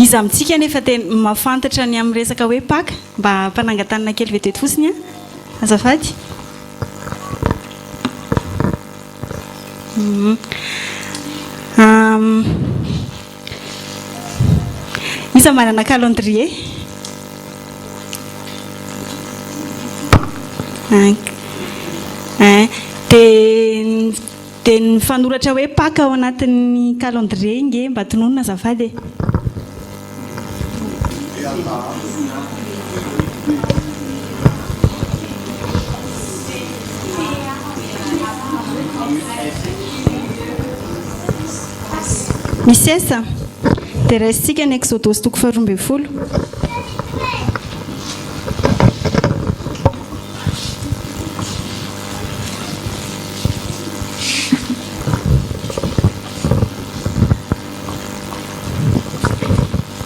Iza amintsika anefa tena mahafantatra ny amin'ny resaka hoe Paka? Mba mpanangan-tanana kely vetivety fotsiny an! Azafady. Iza manana calendrier? Ein. Dia dia ny fanoratra hoe Paka ao anatin'ny calendrier nge mba tononina azafady e. Misy S? Dia raisintsika ny Eksodosy toko faharoa ambin'ny folo.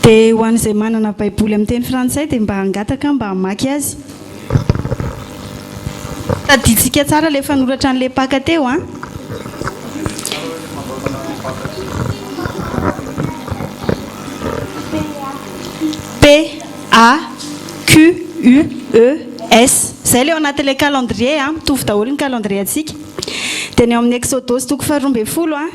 Dia ho an'izay manana Baiboly amin'ny teny frantsay dia mba hangataka aho mba hamaky azy. Tadidintsika tsara ilay fanoratra an'ilay Paka teo an! P A Q U E S. Izay ilay ao anatin'ilay calendrier an, mitovy daholo ny calendrier antsika. Dia ny ao amin'ny Eksodosy toko faharoa ambin'ny folo an,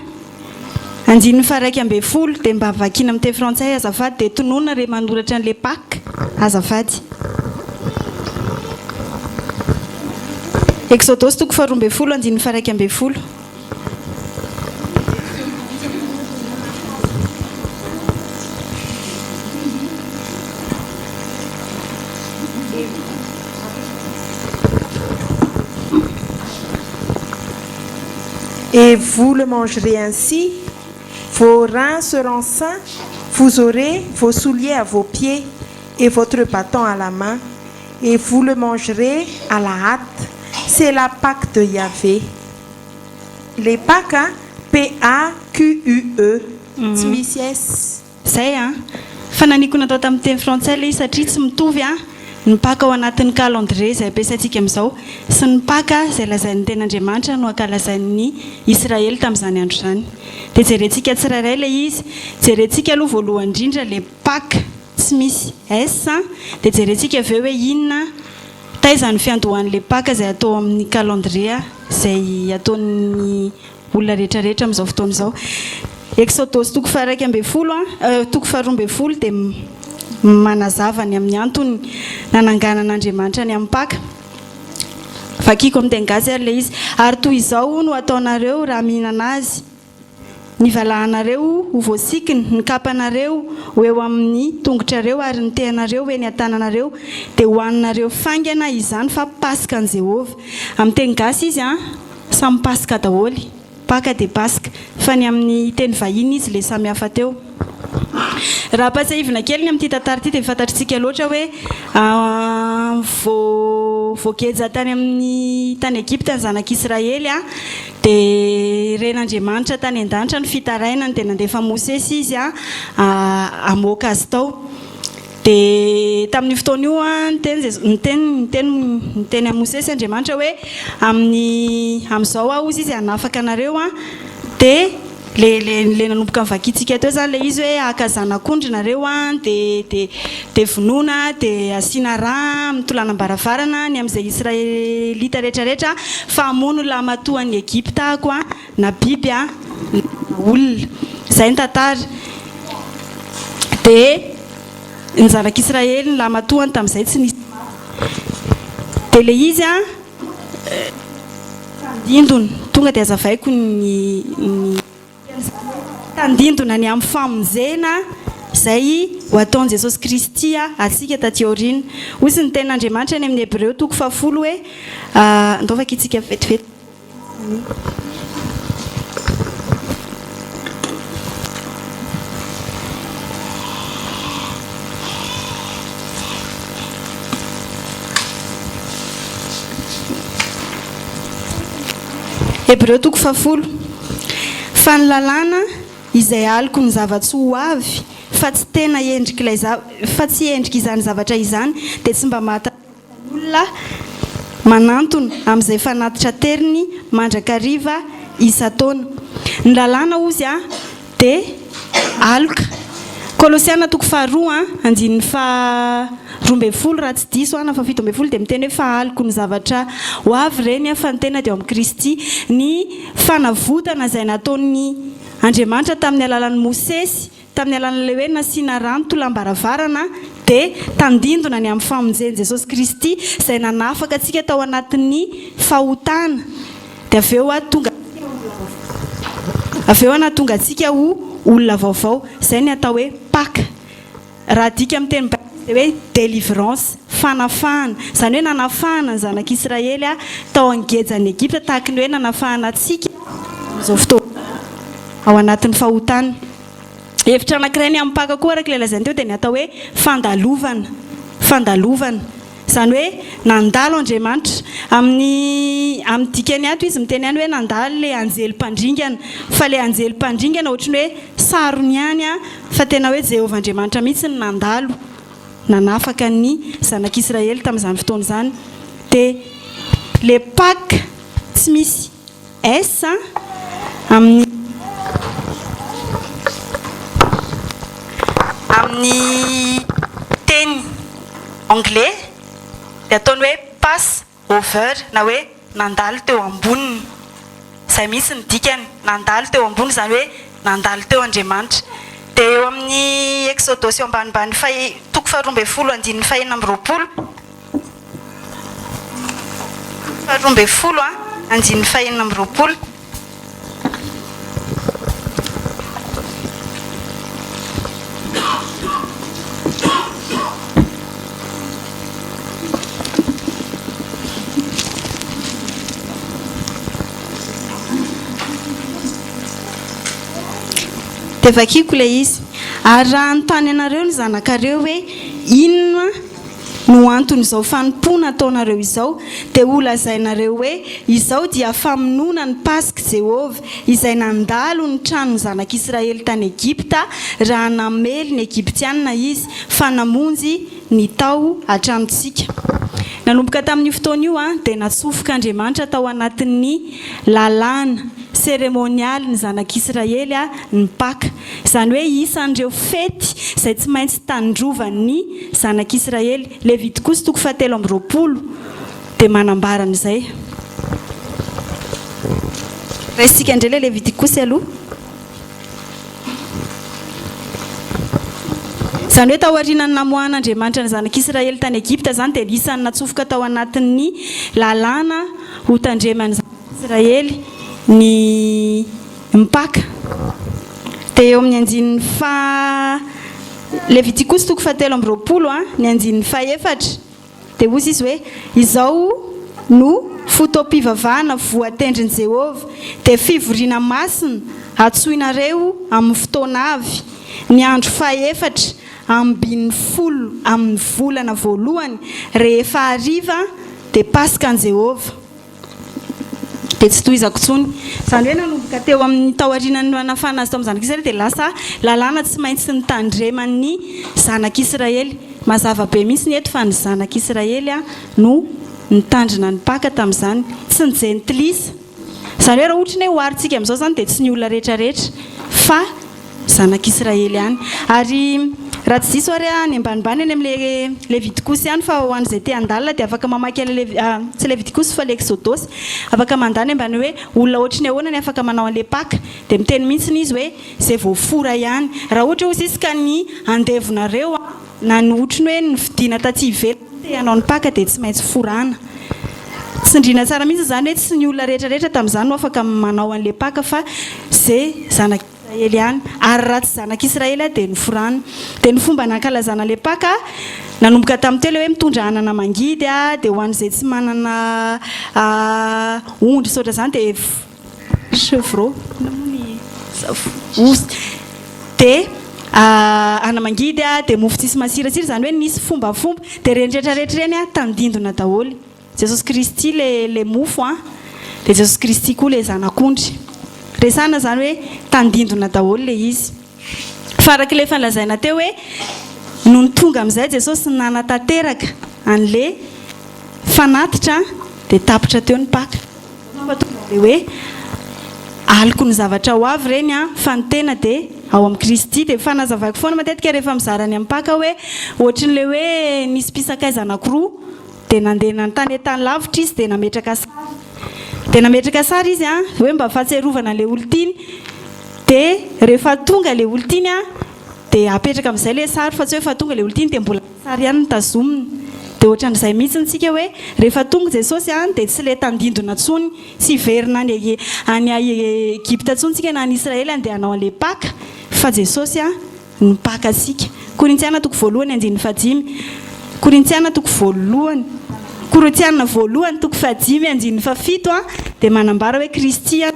Andininy faha-iraika ambin'ny folo dia mba vakiana amin'ny teny frantsay azafady dia tononina re manoratra an'ilay Pâques azafady. Eksodosy toko faharoa ambin'ny folo andininy faha-iraika ambin'ny folo. Et vous le mangerez ainsi, vos reins seront saints, vous aurez vos souliers à vos pieds et votre bâton à la main, et vous le mangerez à la hâte. C'est la Pâque de Yahvé. Le Pâque a, P-A-Q-U-E, tsy misy S. Zay an! Fa naniako natao tamin'ny teny frantsay ilay izy satria tsy mitovy an! Ny Paka ao anatin'ny calendrier izay ampiasaintsika amin'izao sy ny Paka izay lazain'ny tenin'Andriamanitra no ankalazain'ny Israely tamin'izany andro izany. Dia jerentsika tsirairay ilay izy. Jerentsika aloha voalohany indrindra ilay Paka tsy misy S an! Dia jerentsika avy eo hoe inona, taiza no fiandohan'ilay Paka izay atao amin'ny calendrier izay ataon'ny olona rehetra rehetra amin'izao fotoana izao. Eksodosy toko faha-iraika ambin'ny folo a, toko faharoa ambin'ny folo dia manazava ny amin'ny antony nananganan'Andriamanitra ny amin'ny Paka. Vakiko amin'ny teny gasy ary ilay izy. Ary toy izao no hataonareo raha mihinana azy, ny valahanareo ho voasikina, ny kapanareo ho eo amin'ny tongotrareo ary ny tehanareo ho eny an-tananareo, dia hohaninareo faingana izany fa Paskan'i Jehovah. Amin'ny teny gasy izy an. Samy paska daholo, paka dia paska, fa ny amin'ny teny vahiny izy ilay samy hafa teo. Raha ampatsiahivina kely ny amin'ity tantara ity dia fantatritsika loatra hoe vao voageja tany amin'ny tany Egypta ny zanak'Israely dia ren'Andriamanitra tany an-danitra ny fitarainany dia nandefa Mosesy izy hamoaka azy tao. Dia tamin'io fotoana io, niteny Jeso-, niteny, niteny, niteny amin'i Mosesy Andriamanitra hoe, Amin'ny, amin'izao Aho, hozy Izy, hanafaka anareo an. Dia le, le, le nanomboka novakintsika teo izany ilay izy hoe, haka zanak'ondry nareo an, dia, dia, dia vonoina, dia asiana rà amin'ny tolanam-baravarana, ny amin'izay Israelita rehetra rehetra, fa hamono lahimatoan'i Egypta Aho an. na biby a, na olona. Izay ny tantara. Dia ny zanak'Israely, ny lahimatoany tamin'izay tsy nisy maty. Dia ilay izy a, tandindona. Tonga dia hazavaiko ny ny tandindona ny amin'ny famonjena izay ho ataon'i Jesosy Kristy antsika taty aoriana. Hoy ny tenin'Andriamanitra any amin'ny Hebreo toko fahafolo hoe, andao vakintsika vetivety. Hebreo toko fahafolo. Fa ny lalàna izay aloky ny zava-tsoa ho avy, fa tsy tena endrik'ilay fa tsy endrik'izany zavatra izany, dia tsy mba mahatanteraka Ny olona manantona amin'izay fanatitra ateriny mandrakariva isan-taona. Ny lalàna hozy dia aloka. Kolosiana toko faharoa andininy faha 12 raha tsy diso aho na faha 17 dia miteny hoe fa aliko ny zavatra ho avy ireny fa ny tena dia ao amin'i Kristy. Ny fanavotana izay nataon'ny Andriamanitra tamin'ny alalan'i Mosesy, tamin'ny alalan'ilay hoe nasiana rano tolam-baravarana dia tandindona ny amin'ny famonjen'i Jesosy Kristy izay nanafaka antsika tao anatin'ny fahotana dia avy eo tonga avy eo nahatonga antsika ho olona vaovao. Izay ny atao hoe Paka. Raha adika amin'ny teny baiboly dia hoe délivrance, fanafahana. Izany hoe nanafahana ny zanak'Israely tao an-gejan'i Egypta tahaka ny hoe nanafahana antsika amin'izao fotoana izao ao anatin'ny fahotana. Hevitra anankiray ny amin'ny Paka koa araka ilay lazainy teo dia ny atao hoe fandalovana. Fandalovana. Izany hoe nandalo Andriamanitra. Amin'ny amin'ny dikany ato izy miteny ihany hoe nandalo ilay anjely mpandringana. Fa ilay anjely mpandringana ohatry ny hoe sarony ihany fa tena hoe Jehovah Andriamanitra mihitsy no nandalo nanafaka ny zanak'Israely tamin'izany fotoana izany. Dia ilay Paka tsy misy S amin'ny amin'ny teny anglais dia ataony hoe pass over na hoe nandalo teo amboniny. Izay mihitsy ny dikany, nandalo teo ambony izany hoe nandalo teo Andriamanitra. Dia eo amin'ny Eksodosy eo ambanimbany faha toko faharoa ambin'ny folo andininy fahenina amby roapolo. Faharoa ambin'ny folo andininy fahenina amby roapolo. Dia vakiko ilay izy. Ary raha hanontany anareo ny zanakareo hoe, Inona no anton'izao fanompoana ataonareo izao, dia holazainareo hoe, Izao dia famonoana ny Pask'i Jehovah, izay nandalo ny tranon'ny zanak'Israely tany Egypta, raha namely ny Egyptiana izy, fa namonjy ny tao an-tranontsika. Nanomboka tamin'io fotoana io, dia natsofok'Andriamanitra tao anatin'ny lalàna seremonialy ny zanak'Israely ny Paka. Izany hoe isan'ireo fety izay tsy maintsy tandrovan'ny zanak'Israely. Levitikosy toko fahatelo amby roapolo dia manambara an'izay. Raisintsika indray ilay Levitikosy aloha. Izany hoe taorian'ny namoahan'Andriamanitra ny zanak'Israely tany Egypta izany dia isan'ny natsofoka tao anatin'ny lalàna hotandreman'ny zanak'Israely ny Mpaka. Dia eo amin'ny andininy faha Levitikosy toko fahatelo amby roapolo ny andininy fahefatra dia hozy izy hoe, Izao no fotoam-pivavahana voatendrin'i Jehovah, dia fivoriana masina antsoinareo amin'ny fotoana avy, ny andro fahefatra ambin'ny folo amin'ny volana voalohany, rehefa hariva, dia Paskan'i Jehovah. Dia tsy tohizako intsony. Izany hoe nanomboka teo amin'ny taorian'ny nanafahana azy tao amin'ny zanak'Israely dia lasa lalàna tsy maintsy nitandreman'ny zanak'Israely. Mazava be mihitsy ny eto fa ny zanak'Israely no nitandrina ny Paka tamin'izany, tsy ny jentilisa. Izany hoe raha ohatra ny hoe oharintsika amin'izao izany dia tsy ny olona rehetra rehetra fa Zanak'Israely ihany. Ary raha tsy diso ary aho, any ambanimbany any amin'ilay Levitikosy ihany, fa ho an'izay te handalina dia afaka mamaky an'ilay Levi, tsy Levitikosy fa ilay Eksodosy, afaka mandany ambany hoe olona ohatry ny ahoana ny afaka manao an'ilay Paka. Dia miteny mihitsy izy hoe izay voafora ihany. Raha ohatra hozy izy ka ny andevonareo na ny ohatry ny hoe novidiana taty ivelany te hanao ny Paka dia tsy maintsy forana. Tsindriana tsara mihitsy izany hoe tsy ny olona rehetra rehetra tamin'izany no afaka manao an'ilay Paka fa izay zanak'Israely ihany, ary raha tsy zanak'Israely aho dia noforana. Dia ny fomba nankalazana ilay Paka, nanomboka tamin'ny teo ilay hoe mitondra anana mangidy, dia ho an'izay tsy manana ondry sy ohatran'izany dia chevreau, inona moa ny osy, dia ana-mangidy, dia mofo tsisy masirasira, izany hoe nisy fombafomba, dia ireny rehetra rehetra ireny tandindona daholo. Jesosy Kristy le le mofo an, dia Jesosy Kristy koa le zanak'ondry. Resahina zany hoe tandindona daholo le izy. Fa araka ilay efa nolazaina teo hoe nony tonga amin'izay Jesosy nanatanteraka an'le fanatitra dia tapitra teo ny Paka. Fa tonga amin'ilay hoe aloky ny zavatra ho avy ireny an, fa ny tena dia. Ao amin'i Kristy. Dia fanazavako foana matetika rehefa mizara ny amin'ny Paka hoe ohatrin'ilay hoe nisy mpisakaiza anankiroa dia nandeha nanontany tany lavitra izy dia nametraka sary. Dia nametraka sary izy an, hoe mba fahatsiarovana an'ilay olon-tiany. Dia rehefa tonga ilay olon-tiany an, dia apetraka amin'izay ilay sary fa tsy hoe efa tonga ilay olon-tiany dia mbola sary ihany no tazomina. Dia ohatran'izay mihitsy tsika hoe rehefa tonga Jesosy an, dia tsy ilay tandindona intsony, tsy hiverina any any Egypta intsony tsika na any Israely handeha hanao an'ilay Paka fa Jesosy an no Paka antsika. Korintiana toko voalohany andininy fahadimy Korintiana toko voalohany Korintiana voalohany toko fahadimy andininy fahafito an dia manambara hoe Kristy an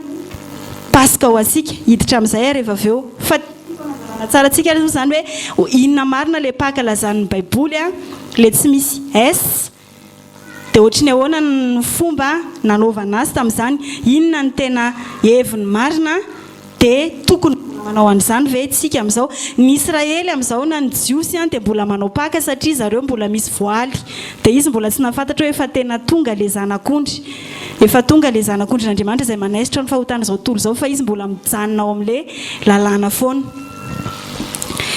Paska ho antsika. Hiditra amin'izay aho rehefa avy eo. Fa tiako hanazavana tsara antsika aloha izany hoe inona marina ilay Paka lazan'ny Baiboly an, ilay tsy misy S, dia ohatry ny ahoana ny fomba nanaovana azy tamin'izany, inona no tena heviny marina, dia tokony mbola manao an'izany ve isika amin'izao? Ny Israely amin'izao na ny Jiosy an dia mbola manao Paka satria zareo mbola misy voaly, dia izy mbola tsy nahafantatra hoe efa tena tonga ilay Zanak'ondry. Efa tonga ilay Zanak'ondrin'Andriamanitra izay manaisotra ny fahotan'izao tontolo izao fa izy mbola mijanona ao amin'ilay lalàna foana.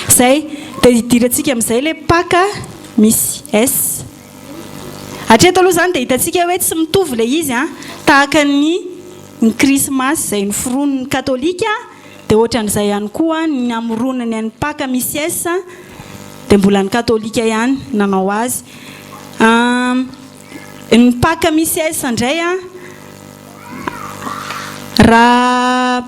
Izay. Dia hidirantsika amin'izay ilay Paka misy S. Hatreto aloha izany dia hitantsika hoe tsy mitovy ilay izy an, tahaka ny ny Krismasy izay noforonin'ny Katolika dia ohatran'izay ihany koa ny namoronany an'ny Paka misy S dia mbola ny Katolika ihany nanao azy. Ny Paka misy S indray an, raha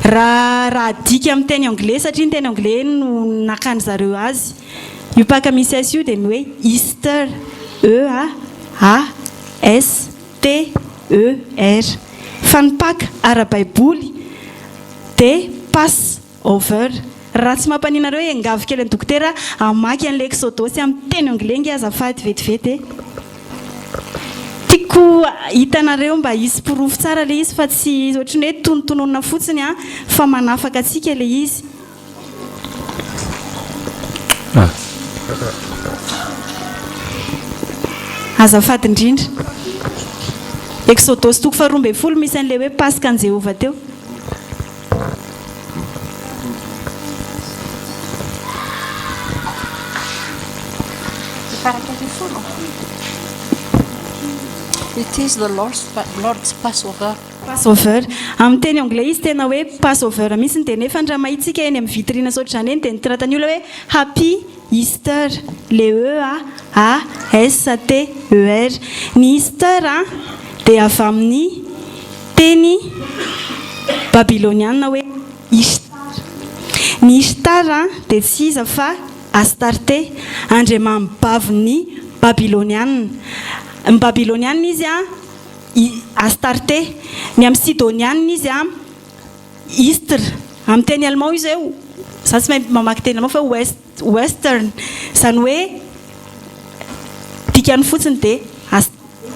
raha raha adika amin'ny teny anglais satria ny teny anglais no nakan'ny zareo azy, io Paka misy S io dia ny hoe Easter, E A A S T E R. Fa ny Paka ara-baiboly dia Pass Over. Raha tsy mampaninareo iangavy kely an'i Dokotera hamaky an'ilay Exodosy amin'ny teny anglais nge azafady vetivety e. Tiako hitanareo mba hisy porofo tsara ilay izy fa tsy ohatran'ny hoe tonotononina fotsiny an, fa manafaka antsika ilay izy. Azafady indrindra. Exodosy toko faharoa ambinifolo misy an'ilay hoe Paskan'i Jehovah teo. It is the Lord's, Lord's Passover. Passover. Amin'ny teny anglais izy tena hoe Passover mihitsy dia nefa raha mahitsika eny amin'ny vitrine sy ohatr'izany eny dia notoratan'ny olona hoe Happy Easter, le E A A S T E R. Ny Easter dia avy amin'ny teny babyloniana hoe Ishtar. Ny Ishtar dia tsy iza fa Astarte, andriamanibavin'ny Babyloniana. Ny Babyloniana izy i Astarte. Ny amin'ny Sidoniana izy Istre. Amin'ny teny allemand izy hoe, za tsy mahay mamaky teny allemand fa west, western. Izany hoe dikany fotsiny dia Astarte,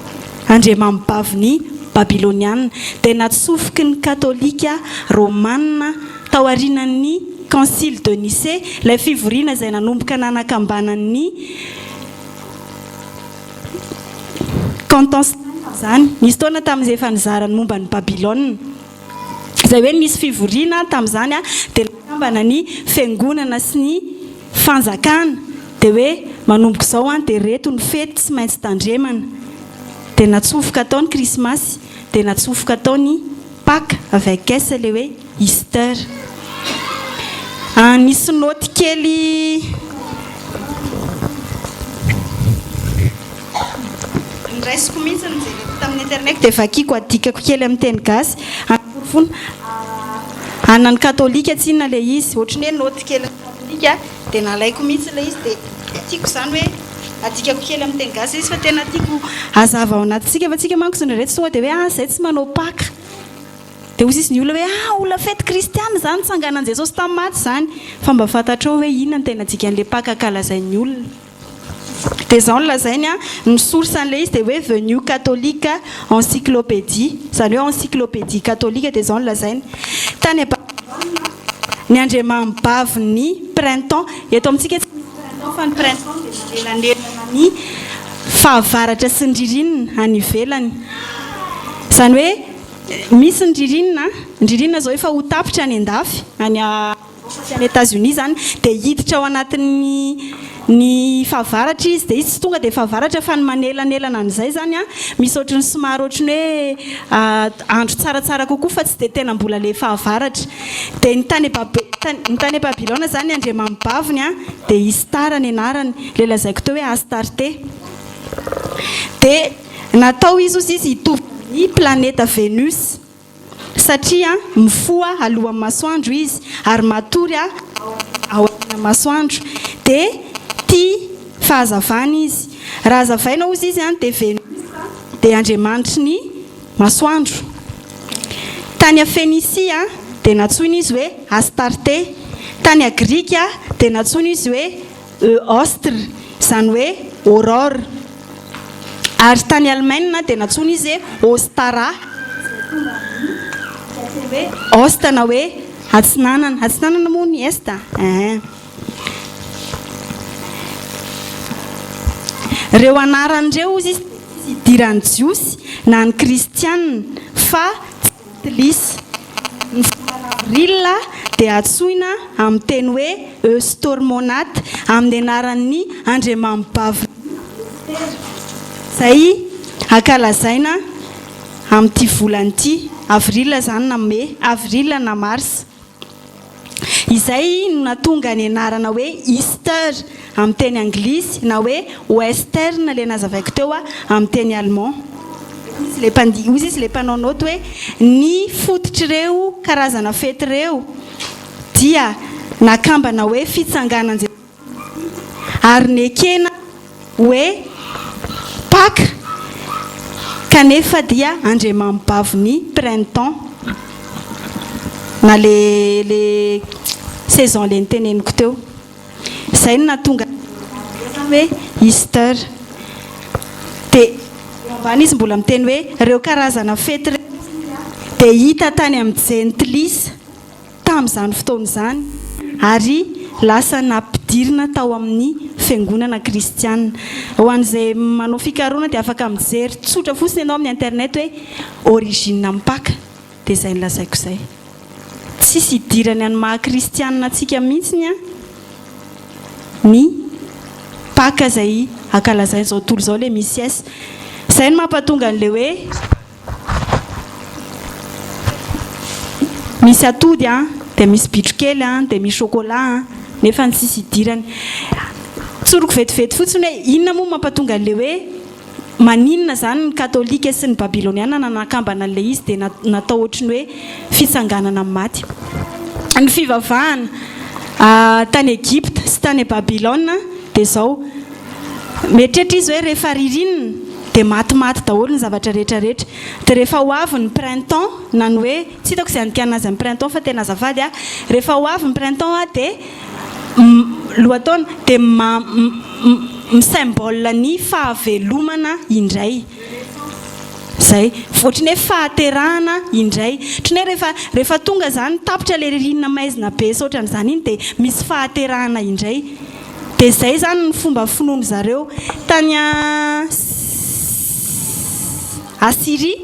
andriamanibavin'ny Babyloniana. Dia natsofoky ny Katolika Romana taorianan'ny Concile de Nicée, ilay fivoriana izay nanomboka nanakambanan'ny Cantons izany. Nisy taona tamin'izay efa nizara ny momba an'i Babylona. Izay hoe nisy fivoriana tamin'izany dia nakambana ny fiangonana sy ny fanjakana dia hoe manomboka izao dia reto ny fety tsy maintsy tandremana. Dia natsofoka tao ny krismasy, dia natsofoka tao ny Paka avec S ilay hoe Easter. Nisy naoty kely Noraisiko mihitsy nojereko tamin'ny internet dia vakiko adikako kely amin'ny teny gasy hanaporofoana anan'ny katolika tsinona ilay izy. Ohatran'ny hoe naoty kely katolika dia nalaiko mihitsy ilay izy dia tiako izany hoe adikako kely amin'ny teny gasy ilay izy fa tena tiako hazava ao anatintsika fa tsika manko indraindray tsy tonga dia hoe ah izay tsy manao paka dia hoy sisa ny olona hoe ah olona fety kristiana izany nitsanganan'i Jesosy tamin'ny maty izany fa mba fantatrao hoe inona no tena dikan'ilay paka ankalazain'ny olona. Dia izao no lazainy an, ny source an'ilay izy dia hoe The New Catholic Encyclopedia, izany hoe encyclopédie katolika, dia izao no lazainy, Tany Babylona, ny andriamanibavin'ny printemps, eto amintsika tsy misy printemps fa ny printemps dia manelanelana ny fahavaratra sy ny ririnina any ivelany, izany hoe. Misy ny ririnina, ny ririnina izao efa ho tapitra any an-dafy, any any Etats-Unis izany, dia hiditra ao anatin'ny ny fahavaratra izy, dia izy tsy tonga dia fahavaratra fa ny manelanelana an'izay izany an, misy ohatry ny somary ohatry ny hoe andro tsaratsara kokoa fa tsy dia tena mbola ilay fahavaratra. Dia ny tany Babe- ny tany Babylona izany ny andriamanibaviny an, dia Istar ny anarany, ilay lazaiko teo hoe Astarte. Dia natao izy hozy izy hitovy amin'ny planeta Venus satria mifoha alohan'ny masoandro izy ary matory aorian'ny masoandro. Dia tia fahazavana izy. Raha hazavaina hozy izy dia Venus dia andriamanitry ny masoandro. Tany Fenisia dia nantsoina izy hoe Astarte. Tany Grika dia nantsoina izy hoe Eostre, izany hoe aurore. Ary tany Alemaina dia nantsoina izy hoe Ostara, izay tonga amin'ny hoe Ost na hoe atsinanana. Atsinanana moa ny Est eh. Ireo anarana ireo hozy izy dia tsy idiran'ny Jiosy na ny Kristiana fa Tlis. Ny volana Avril dia antsoina amin'ny teny hoe Eustormonat amin'ny anaran'ny andriamanibavin'i Estera, izay ankalazaina amin'ity volana ity, Avril izany na Mey, Avril na Mars. Izay no nahatonga ny anarana hoe Easter amin'ny teny anglisy na hoe Western ilay nazavaiko teo amin'ny teny allemand. Hoy izy ilay mpandihy, hoy izy ilay mpanao naoty hoe ny fototr'ireo karazana fety ireo dia nakambana hoe fitsanganan'i Jesosy Kristy ary nekena hoe Paka kanefa dia andriamanibavin'ny printemps na le le saison le niteneniko teo. Izay no nahatonga hoe Easter. Dia eo ambany izy mbola miteny hoe ireo karazana fety ireo dia hita tany amin'ny jentilisa. tamin'izany fotoana izany ary lasa nampidirina tao amin'ny fiangonana kristiana. Ho an'izay manao fikarohana dia afaka mijery tsotra fotsiny ianao amin'ny internet hoe origine amin'ny Paka dia izay nolazaiko izay. Tsisy idirany an'ny maha kristiana antsika mihitsy an ny Paka izay ankalazain'izao tontolo izao ilay misy S. Izay no mampatonga an'ilay hoe. Misy atody an, dia misy bitro kely an, dia misy chocolat an, nefa ny tsisy idirany. Tsoriko vetivety fotsiny hoe inona moa mampatonga an'ilay hoe maninona izany ny katolika sy ny babyloniana nanakambana an'ilay izy dia natao ohatry ny hoe fitsanganana amin'ny maty. Ny fivavahana tany Egypta sy tany Babylona dia izao. Mieritreritra izy hoe rehefa ririnina dia matimaty daholo ny zavatra rehetra rehetra. Dia rehefa ho avy ny printemps na ny hoe, tsy hitako izay handikana azy amin'ny printemps fa tena azafady a, rehefa ho avy ny printemps a dia lohataona dia mi-symbole ny fahavelomana indray. Izay. Ohatry ny hoe fahaterahana indray. Ohatry ny hoe rehefa rehefa tonga izany tapitra ilay ririnina maizina be sy ohatran'izany iny dia misy fahaterahana indray. Dia izay izany ny fomba finoan-dry zareo tany Asyria.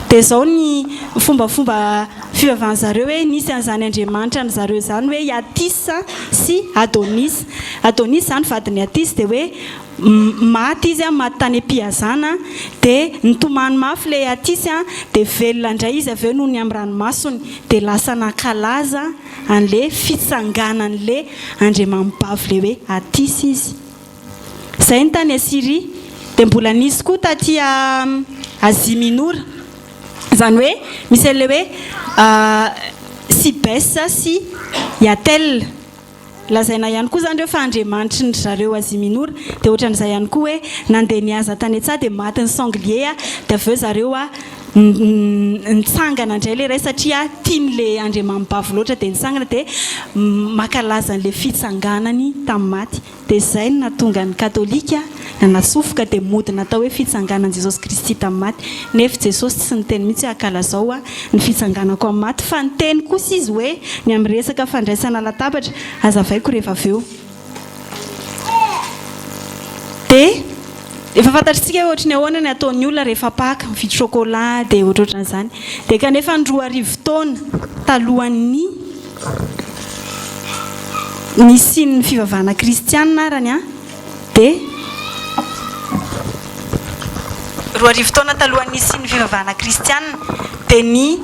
Dia izao ny fombafomba fivavahan-dry zareo hoe nisy an'izany andriamanitra an-dry zareo izany hoe i Attis sy Adonis. Adonis izany vadin'i Attis dia hoe maty izy, maty tany am-pihazana, dia nitomany mafy ilay Attis dia velona indray izy avy eo noho ny amin'ny ranomasony dia lasa nankalaza an'le fitsanganan'le andriamanibavy le hoe Attis izy. Zay ny tany Asyria. Dia mbola nisy koa taty Asie Minora. Izany hoe misy an'le hoe Cybès sy Yatel. Lazaina ihany koa izany ireo fa andriamanitry ny ry zareo Asie Minora. Dia ohatran'izay ihany koa hoe nandeha nihaza tany an-tsaha dia matin'ny sanglier dia avy eo zareo nitsangana indray ilay iray satria tian'ilay andriamanibavy loatra dia nitsangana dia mankalaza an'ilay fitsanganany tamin'ny maty. Dia izay no nahatonga ny katolika nanatsofoka dia mody natao hoe fitsanganan'i Jesosy Kristy tamin'ny maty. Nefa Jesosy tsy niteny mihitsy hoe ankalazao aho ny fitsanganako amin'ny maty fa niteny kosa izy hoe ny amin'ny resaka fandraisana latabatra hazavaiko rehefa avy eo. Dia. Efa fantatritsika hoe ohatry ny ahoana ny ataon'ny olona rehefa Paka, mividy chocolat dia ohatrohatran'izany. Dia kanefa ny 2000 taona talohan'ny nisian'ny fivavahana kristianina arany an, dia 2000 taona talohan'ny nisian'ny fivavahana kristianina dia ny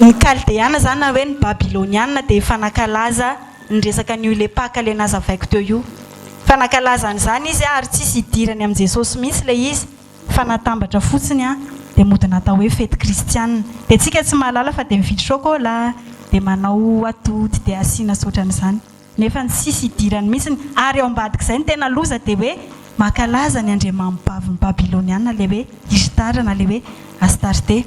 ny Kaldeana izany na hoe ny Babyloniana dia efa nankalaza ny resaka an'io ilay Paka ilay nazavaiko teo io. Fa nankalaza an'izany izy ary tsisy idirany amin'i Jesosy mihitsy ilay izy fa natambatra fotsiny dia mody natao hoe fety kristianina. Dia tsika tsy mahalala fa dia mividy chocolat, dia manao atody dia asiana sy ohatran'izany. Nefa ny tsisy idirany mihitsy ary ao ambadik'izay ny tena loza dia hoe mankalaza ny andriamanibavin'ny Babyloniana ilay hoe Ishtar na ilay hoe Astarte.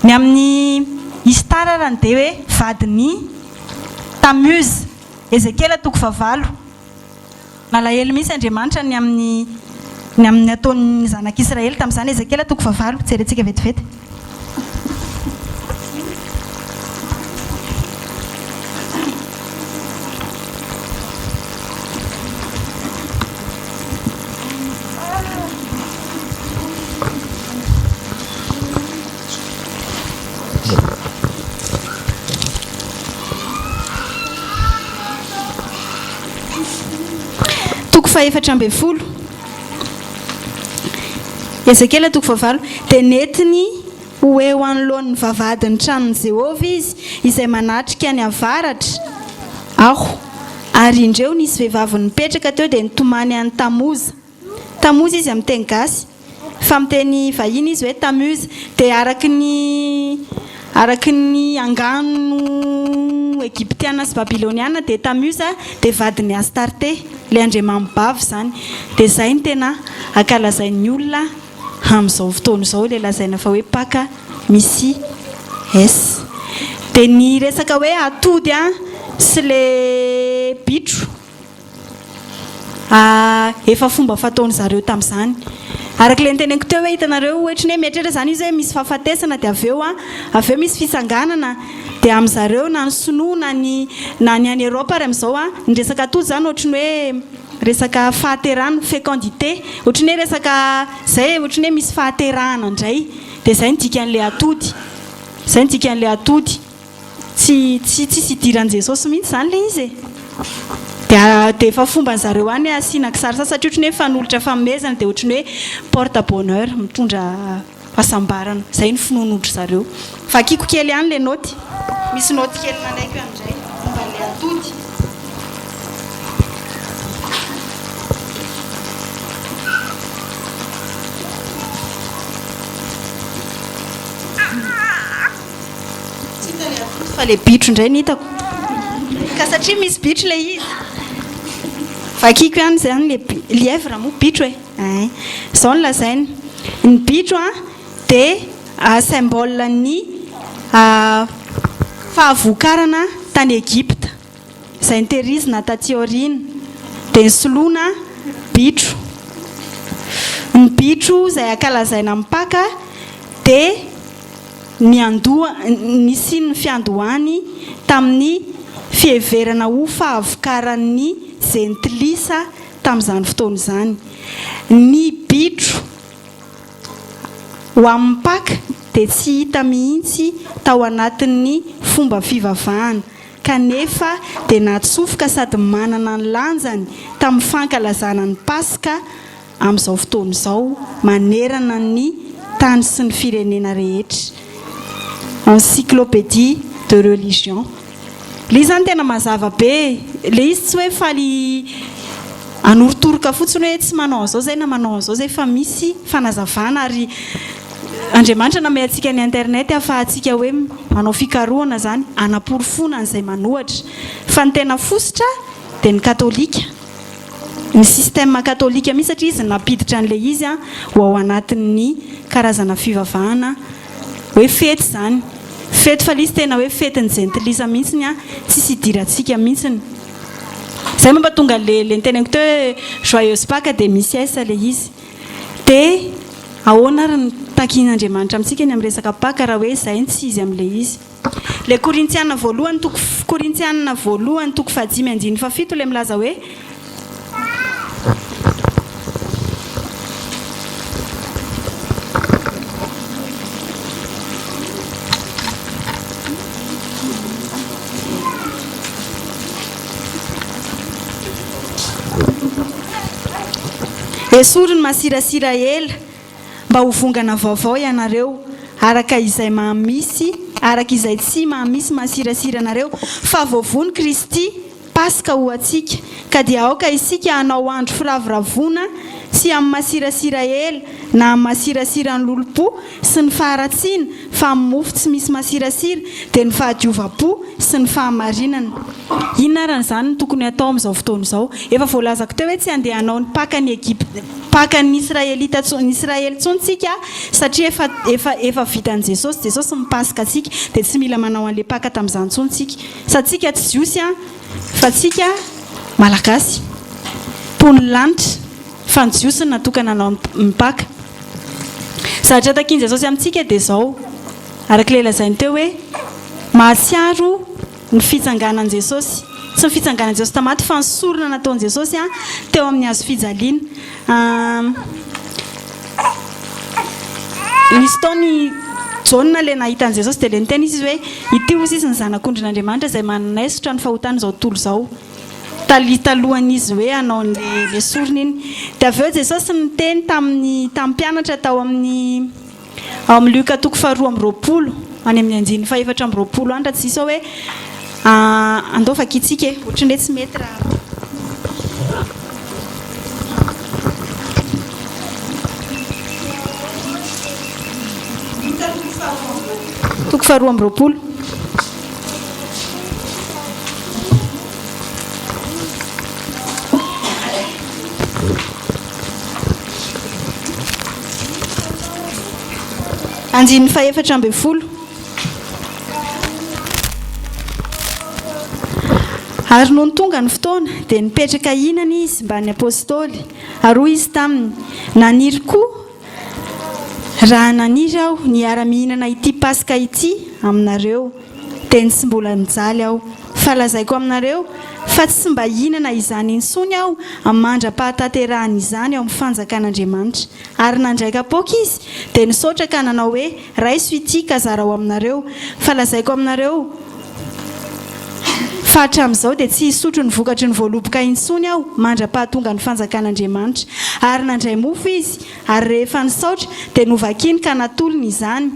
Ny amin'i Ishtar arany dia hoe vadin'i Tammuz. Ezekiela toko fahavalo. Nalahelo mihitsy Andriamanitra ny amin'ny ny amin'ny nataon'ny zanak'Israely tamin'izany. Ezekiela toko fahavalo. Jerentsika vetivety. Toko fahefatra ambin'ny folo. Ezekiela toko fahavalo. Dia nentiny ho eo anoloan'ny vavahadin'ny tranon'i Jehovah izy, izay manatrika ny avaratra, aho. Ary indreo nisy vehivavy nipetraka teo dia nitomany an'i Tamoza. Tamoza izy amin'ny teny gasy. Fa amin'ny teny vahiny izy hoe Tammuz. Dia araka ny araka ny angano egyptiana sy babyloniana dia Tammuz dia vadin'i Astarte, ilay andriamanibavy izany. Dia izay no tena ankalazain'ny olona amin'izao fotoana izao ilay lazaina fa hoe Paka misy S. Dia ny resaka hoe atody sy ilay bitro. Ah, efa fomba fataon zareo tamin'izany. Araka ilay noteneniko teo hoe hitanareo ohatry ny hoe mieritreritra izany izy hoe misy fahafatesana dia avy eo an, avy eo misy fitsanganana dia amin zareo na ny sinoa na ny na ny any Europe ary amin'izao an, ny resaka atody izany ohatry ny hoe resaka fahaterahana, fécondité, ohatry ny hoe resaka izay e, ohatry ny hoe misy fahaterahana indray. Dia izay no dikan'ilay atody. Izay no dikan'ilay atody. Tsy tsy tsisy idiran'i Jesosy mihitsy izany ilay izy e! Dia dia efa fomban'ny zareo any asiana kisarisary satria ohatran'ny hoe mifanolotra fanomezana dia ohatran'ny hoe porte bonheur, mitondra fahasambarana. Izay ny finoan'ondry zareo. Vakiko kely ihany ilay naoty. Misy naoty kely nalaiko ihany indray momba ilay atody. Tsy hita ilay atody fa ilay bitro indray no hitako. Ka satria misy bitro ilay izy. Vakiko ihany izany ilay lièvre moa bitro e. Ein. Izao no lazainy. Ny bitro an dia symbole ny fahavokarana tany Egypta. Izay notehirizina taty aoriana. Dia nisoloana bitro. Ny bitro izay ankalazaina amin'ny Paka dia niandoha, nisian'ny fiandohany tamin'ny fiheverana ho fahavokaran'ny jentilisa tamin'izany fotoana izany. Ny bitro ho amin'ny Paka dia tsy hita mihitsy tao anatin'ny fomba fivavahana, kanefa dia natsofoka sady manana ny lanjany tamin'ny fankalazana ny Paska amin'izao fotoana izao manerana ny tany sy ny firenena rehetra. Encyclopédie de religion. Ilay izy izany tena mazava be e. Ilay izy tsy hoe faly hanorotoroka fotsiny hoe tsy manao an'izao izay na manao an'izao izay fa misy fanazavana ary Andriamanitra namehy antsika ny internet ahafahantsika hoe manao fikarohana izany hanaporofoana an'izay manohatra. Fa ny tena fositra dia ny katolika. Ny système katolika mihitsy satria izy no nampiditra an'ilay izy ho ao anatin'ny karazana fivavahana hoe fety izany. Fety fa ilay izy tena hoe fetin'ny jentilisa mihitsy an, tsisy idirantsika mihitsy. Izay mampatonga an'ilay ilay noteneniko teo hoe joyeuse Pâques dia misy S ilay izy. Dia ahoana ary ny takian'Andriamanitra amintsika ny amin'ny resaka Pâques raha hoe izay no tsy izy amin'ilay izy? Ilay Korintiana voalohany toko Korintiana voalohany toko fahadimy andininy fahafito ilay milaza hoe. Esory ny masirasira ela mba ho vongana vaovao ianareo, araka izay mahamisy, araka izay tsy mahamisy masirasira anareo, fa voavono Kristy, Paska ho antsika, ka dia aoka isika hanao andro firavoravoana tsy amin'ny masirasira ela, na amin'ny masirasiran'ny lolompo sy ny faharatsiana, fa amin'ny mofo tsy misy masirasira, dia ny fahadiovam-po sy ny fahamarinana. Inona ary an'izany no tokony hatao amin'izao fotoana izao? Efa voalazako teo hoe tsy handeha hanao ny Pakan'ny Egypta, Pakan'ny Israelita intsony, ny Israely intsony tsika satria efa, efa, efa vitan'i Jesosy, Jesosy ny Paska antsika, dia tsy mila manao an'ilay Paka tamin'izany intsony tsika. Sady tsika tsy Jiosy an, fa tsika Malagasy, mponin'ny lanitra, fa ny Jiosy no natokana hanao ny Paka. Zavatra takian'i Jesosy amintsika dia izao, araka ilay lazainy teo hoe, mahatsiaro ny fitsanganan'i Jesosy, tsy ny fitsanganan'i Jesosy tamin'ny maty fa ny sorona nataon'i Jesosy teo amin'ny hazo fijaliana. Nisy fotoana i Jaona ilay nahita an'i Jesosy dia ilay niteny izy hoe, ity hozy izy ny zanak'ondrin'Andriamanitra izay manaisotra ny fahotan'izao tontolo izao. Tali talohan'izy hoe hanao an'ilay sorona iny. Dia avy eo Jesosy niteny tamin'ny tamin'ny mpianatra tao amin'ny ao amin'ny Lioka toko faharoa amby 20, any amin'ny andininy fahefatra amby 20 any raha tsy diso aho hoe, andao vakintsika e, ohatran'ny hoe tsy mety raha. Toko faharoa amby 20. Andininy fahefatra ambin'ny folo. Ary nony tonga ny fotoana, dia nipetraka hihinana izy mban'ny apostoly, ary hoy izy taminy, Naniry koa Raha naniry aho ny hiara-mihinana ity Paska ity aminareo, dia ny tsy mbola nijaly aho. Fa lazaiko aminareo, fa tsy mba hihinana izany intsony aho mandra-pahatanterahan'izany ao amin'ny fanjakan'Andriamanitra. Ary nandray kapoaka izy, dia nisaotra ka nanao hoe, Raiso ity ka zarao aminareo. Fa lazaiko aminareo, fa hatramin'izao dia tsy hisotro ny vokatry ny voaloboka intsony aho mandra-pahatongan'ny fanjakan'Andriamanitra. Ary nandray mofo izy, ary rehefa nisaotra, dia novakiny ka natolony izany,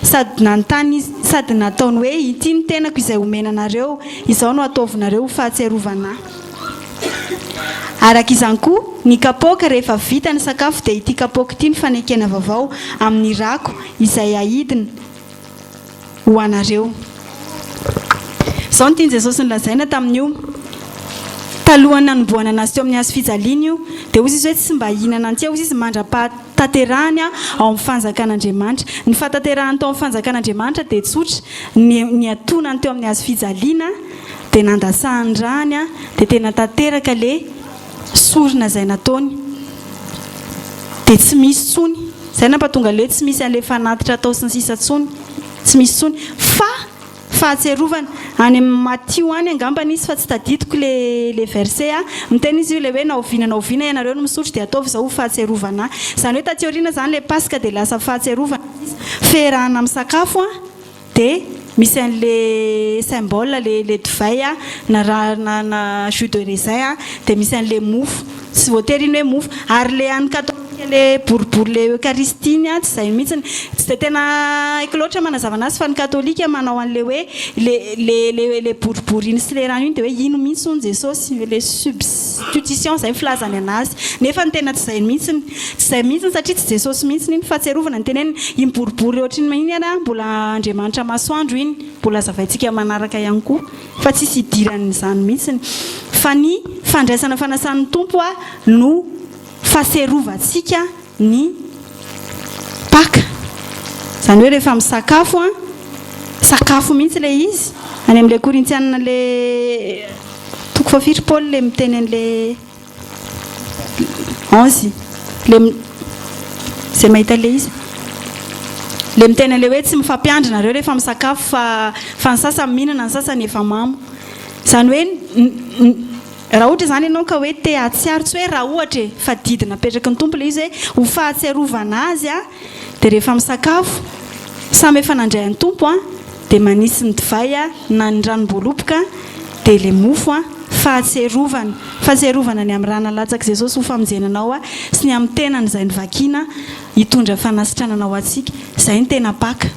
sady nanontany izy, sady nataony hoe, Ity ny tenako izay homena anareo, izao no ataovinareo ho fahatsiarovana Ahy. Araka izany koa, ny kapoaka, rehefa vita ny sakafo, dia ity kapoaka ity no fanekena vaovao amin'ny rako izay haidina ho anareo. Izao no tian'i Jesosy nolazaina tamin'io, talohan'ny nanombohana an'Azy teo amin'ny hazo fijaliana io, dia hoy Izy hoe tsy mba hihinana an'ity aho, hoy Izy, mandra-pahatanterahany ao amin'ny fanjakan'Andriamanitra. Ny fahatanterahany tao amin'ny fanjakan'Andriamanitra dia tsotra, ny niantonany teo amin'ny hazo fijaliana, dia nandatsahany rany dia tena tanteraka le sorona izay nataony dia tsy misy tsony izay nampatonga le tsy misy anle fanatitra atao sy ny sisa tsony tsy misy tsony fa fahatsiarovana any amin'ny Matio any angambany izy fa tsy tadidiko le le verset a miteny izy io le hoe na oviana na oviana ianareo no misotro dia ataovy izao ho fahatsiarovana ahy izany hoe taty aoriana izany le paska dia lasa fahatsiarovana fiarahana misakafo a Dia misy an'le symbole le le divay a, na raha na na jus de raisin a, dia misy an'le mofo, tsy voatery iny hoe mofo, ary le an'ny katolika le boribory le eucharistie iny a, tsy izay mihitsiny, tsy dia tena haiko loatra manazava anazy fa ny katolika manao an'le hoe le le le le boribory iny sy le rano iny dia hoe ino mihitsy hono Jesosy, le substitution izay ny filazany anazy, nefa ny tena tsy izay mihitsiny. Tsy izay mihitsiny satria tsy Jesosy mihitsiny iny fahatsiarovana ny teneniny, iny boribory ohatry ny iny ary mbola Andriamanitra masoandro iny, mbola hazavaintsika manaraka ihany koa fa tsisy idiran'izany mihitsiny fa ny fandraisana fanasan'ny Tompo no fahatsiarovantsika ny Paka, izany hoe rehefa misakafo an, sakafo mihitsy ilay izy, any amin'ilay Korintianina ilay toko fahafiry Paoly ilay miteny an'ilay. 11 le zay mahita le izy le miteny an'le hoe tsy mifampiandry nareo rehefa misakafo fa fa ny sasany mihinana ny sasany efa mamo zany hoe raha ohatra zany ianao ka hoe te hahatsiaro tsy hoe raha ohatra e fa didy napetraky ny Tompo le izy hoe ho fahatsiarovana azy a dia rehefa misakafo samy efa nandray an'ny Tompo a dia manisy ny divay a na ny ranom-boaloboka dia le mofo a. Fahatsiarovana, fahatsiarovana ny amin'ny rà nalatsak'i Jesosy ho famonjena anao sy ny amin'ny tenany izay novakiana hitondra fanasitranana ho antsika. Izay no tena Paka.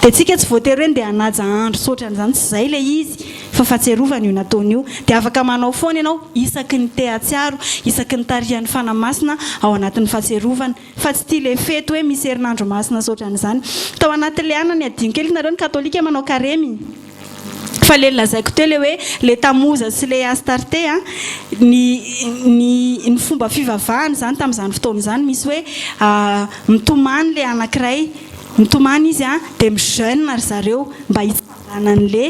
Dia tsika tsy voatery hoe ndeha hanaja andro sy ohatran'izany, tsy izay ilay izy fa fahatsiarovana io nataony io. Dia afaka manao foana ianao isaky ny te hahatsiaro, isaky ny tarihan'ny Fanahy Masina ao anatin'ny fahatsiarovana. Fa tsy ity ilay fety hoe misy herinandro masina sy ohatran'izany. Tao anatin'ilay anona ny adino kely, nareo ny katolika manao karemy. Fa le nolazaiko teo le hoe le Tamoza sy le Astarte a, ny ny ny fomba fivavahana izany tamin'izany fotoana izany misy hoe mitomany le anankiray, mitomany izy a, dia mi-jeune ry zareo mba hitsanganan'le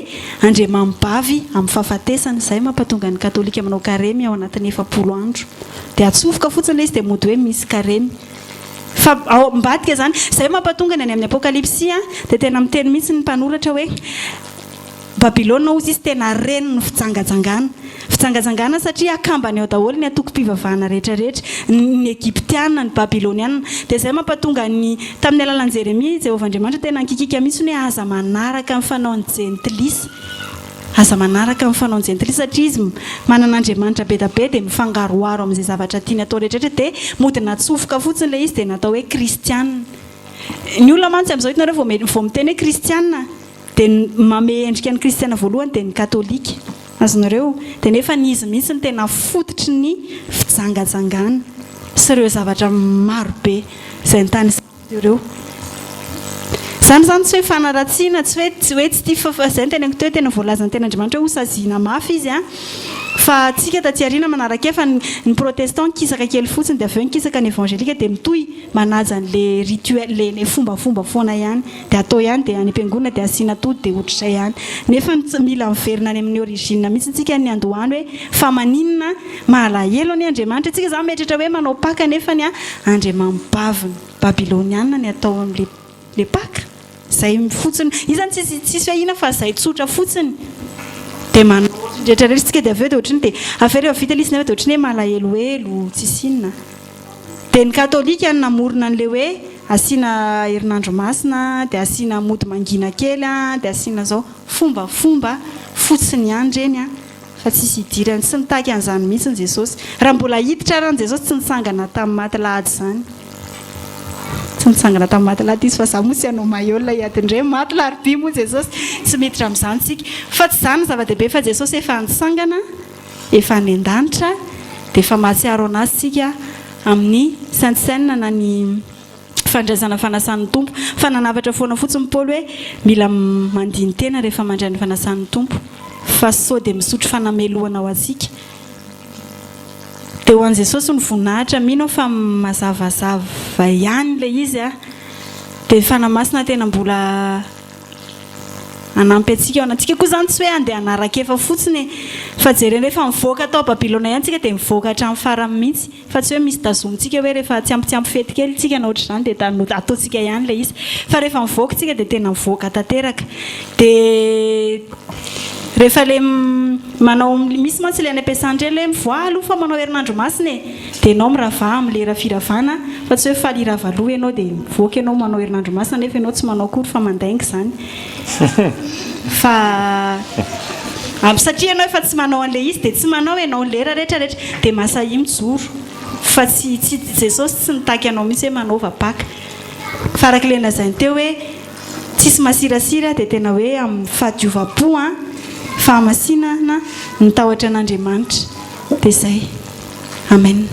andriamanibavy amin'ny fahafatesana, izay mampatonga ny katolika manao karemy ao anatin'ny 40 andro. Dia atsofoka fotsiny le izy dia mody hoe misy karemy. Fa ao ambadika izany, izay mampatonga ny any amin'ny Apokalypsy dia tena miteny mihitsy ny mpanoratra hoe Babylona hozy izy tena renin'ny fijangajangana. Fijangajangana satria akambany ao daholo ny antokom-pivavahana rehetra rehetra, ny Egyptiana, ny Babyloniana. Dia izay mampatonga ny, tamin'ny alalan'i Jeremia, Jehovah Andriamanitra tena nikikiaka mihitsy hoe aza manaraka ny fanaon'ny jentilisa. Aza manaraka ny fanaon'ny jentilisa satria izy manana andriamanitra be da be dia mifangaroharo amin'izay zavatra tiany atao rehetra rehetra dia mody natsofoka fotsiny ilay izy dia natao hoe kristiana. Ny olona mantsy amin'izao hitanareo vao vao miteny hoe kristiana dia ny mamehy endrika ny kristiana voalohany dia ny katolika. Azonareo? Dia nefa ny izy mihitsy no tena fototry ny fijangajangana sy ireo zavatra maro be izay nitanisaiko ireo. Izany izany tsy hoe fanaratsiana, tsy hoe tsy hoe tsy tia fa fa izay no teneniko teo hoe tena voalazan'ny tenin'Andriamanitra hoe hosaziana mafy izy an! Fa tsika taty aoriana manaraka fa ny ny protestant nikisaka kely fotsiny dia avy eo nikisaka ny évangélique dia mitohy manaja an'le rituel le le fombafomba foana ihany dia atao ihany dia any am-piangonana dia asiana atody dia ohatr'izay ihany. Nefa ny tsy mila miverina any amin'ny origine mihitsy tsika ny andohany hoe fa maninona mahalahelo anie Andriamanitra tsika izany mieritreritra hoe manao paka nefany an Andriamanibaviny. Babyloniana ny atao amin'le le Paka, zay fotsiny, io zany tsisy tsisy hoe inona fa zay tsotra fotsiny, de manao ohatran'ny rehetra rehetra tsika de avy eo de ohatran'ny de avy eo rehefa vita le izy nefa de ohatran'ny hoe malahelohelo tsisy inona, de ny katolika no namorona an'le hoe asiana herinandro masina de asiana mody mangina kely an, de asiana zao, fombafomba fotsiny ihany ireny an. Fa tsisy idirany, tsy mitaky an'izany mihitsy ny Jesosy. Raha mbola hiditra ary ny Jesosy tsy nitsangana tamin'ny maty lahady izany. Tsy nitsangana tamin'ny maty lahady izy fa za moa tsy hanao maillot hiady indray maty larobia moa Jesosy. Tsy miditra amin'izany tsika. Fa tsy izany no zava-dehibe fa Jesosy efa nitsangana, efa any an-danitra dia efa mahatsiaro an'Azy tsika amin'ny Sainte Cène na ny fandraisana fanasan'ny Tompo. Fa nanafatra foana fotsiny Paoly hoe mila mandini-tena rehefa mandray ny fanasan'ny Tompo fa sao dia misotro fanamelohana ho antsika. Dia ho an'i Jesosy ny voninahitra, mino aho fa mazavazava ihany ilay izy a! Dia ny Fanahy Masina tena mbola hanampy antsika ao anatintsika koa izany tsy hoe handeha hanara-kefa fotsiny e! Fa jerena rehefa mivoaka tao Babylona ihany tsika dia mivoaka hatramin'ny farany mihitsy. Fa tsy hoe misy tazomintsika hoe rehefa tsy ampy tsy ampy fety kely tsika na ohatr'izany dia ataontsika ihany ilay izy. Fa rehefa mivoaka tsika dia tena mivoaka tanteraka. Dia rehefa ilay manao, misy mantsy ilay any am-piasana ireny hoe mivoaha aloha fa manao herinandro masina e! Dia ianao miravaha amin'ny lera firavana fa tsy hoe faly hirava aloha ianao dia mivoaka ianao manao herinandro masina nefa ianao tsy manao akory fa mandainga izany. Fa am satria ianao efa tsy manao an'ilay izy dia tsy manao ianao lera rehetra rehetra dia masahia mijoro fa tsy tsy Jesosy tsy nitaky anao mihitsy hoe manaova Paka fa araka ilay nolazainy teo hoe tsisy masirasira dia tena hoe amin'ny fahadiovam-po an fahamasinana ny tahotra an'Andriamanitra dia izay Amen.